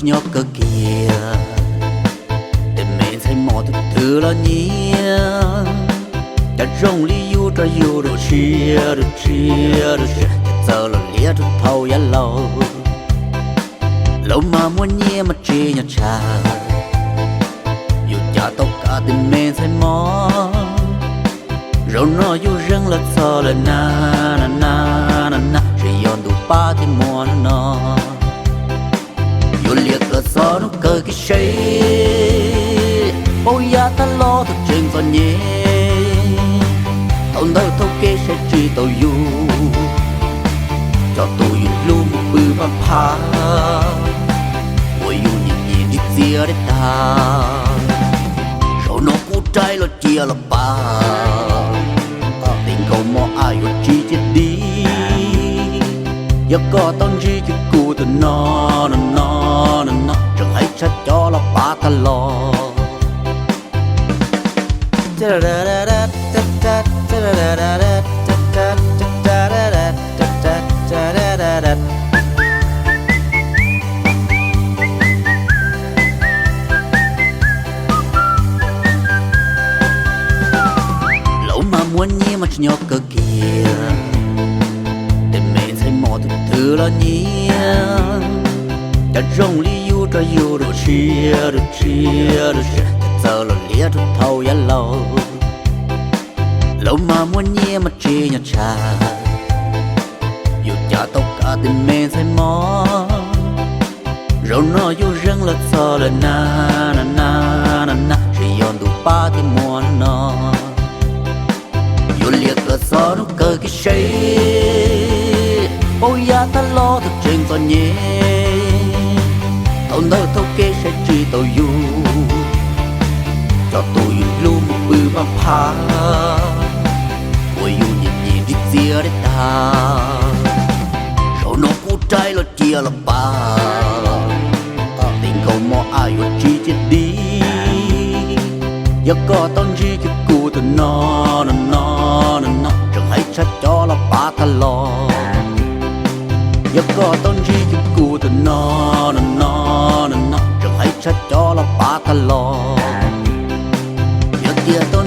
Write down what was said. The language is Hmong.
nyob kawg kiag, tej me ntxhais mos tus twg los nyiam. Cas zoo li yus rau yus rau siab rau siab rau siab, cas txawj los liab rau thaum yav laus. Laus mas muaj nyiaj mas tsis nyob tshav, yus cas tau kav tej me ntxhais mos. Zaum no yus zeeg lawm txog lawm na, na na na na, tsis yog ntuj pab thiaj muaj no. Yuav liam kawm txog hnub kawg kev seb, paub yav tag los thaum tseem txom nyem, thaum ntawd thaum kev saib tsis taus yus, coj tus yus hlub mus pw pab phab, ua yus nyiam nyiam ntsib txias deb tag. Zaum no kuv raws los cia los pab, tes nkaus mos a yuav tsis ciaj di. Yog koj tau ntsib ces kuv tus no, no no no no, tseem hais tshaj cov los pab tag los. Laus mas muaj nyiaj mas tsis nyob kawg kiag, tej me ntxhais mos tus twg los nyiam. Cas zoo li yus rau yus rau siab rau siab rau siab, cas txawj los liab rau thaum yav laus. Laus mas muaj nyiaj mas tsis nyob tshav, yus cas tau kav tej me ntxhais mos. Zaum no yus zeeg lawm txog lawm na, na na na na, tsis yog ntuj pab thiaj muaj no. Yuav liam kawm txog hnub kawg kev seb, paub yav tag los thaum tseem txom nyem, thaum ntawd thaum kev saib tsis taus yus, coj tus yus hlub mus pw pab phab, ua yus nyiam nyiam ntsib txias deb tag. Zaum no kuv raws los cia los pab, tes nkaus mos a yuav tsis ciaj di. Yog koj tau ntsib ces kuv tus no, no no no no, tseem hais tshaj cov los pab tag los. Yog koj tau ntsib ces kuv tus no, no no no no, tseem hais tshaj cov los pab tag los. Yog tias tau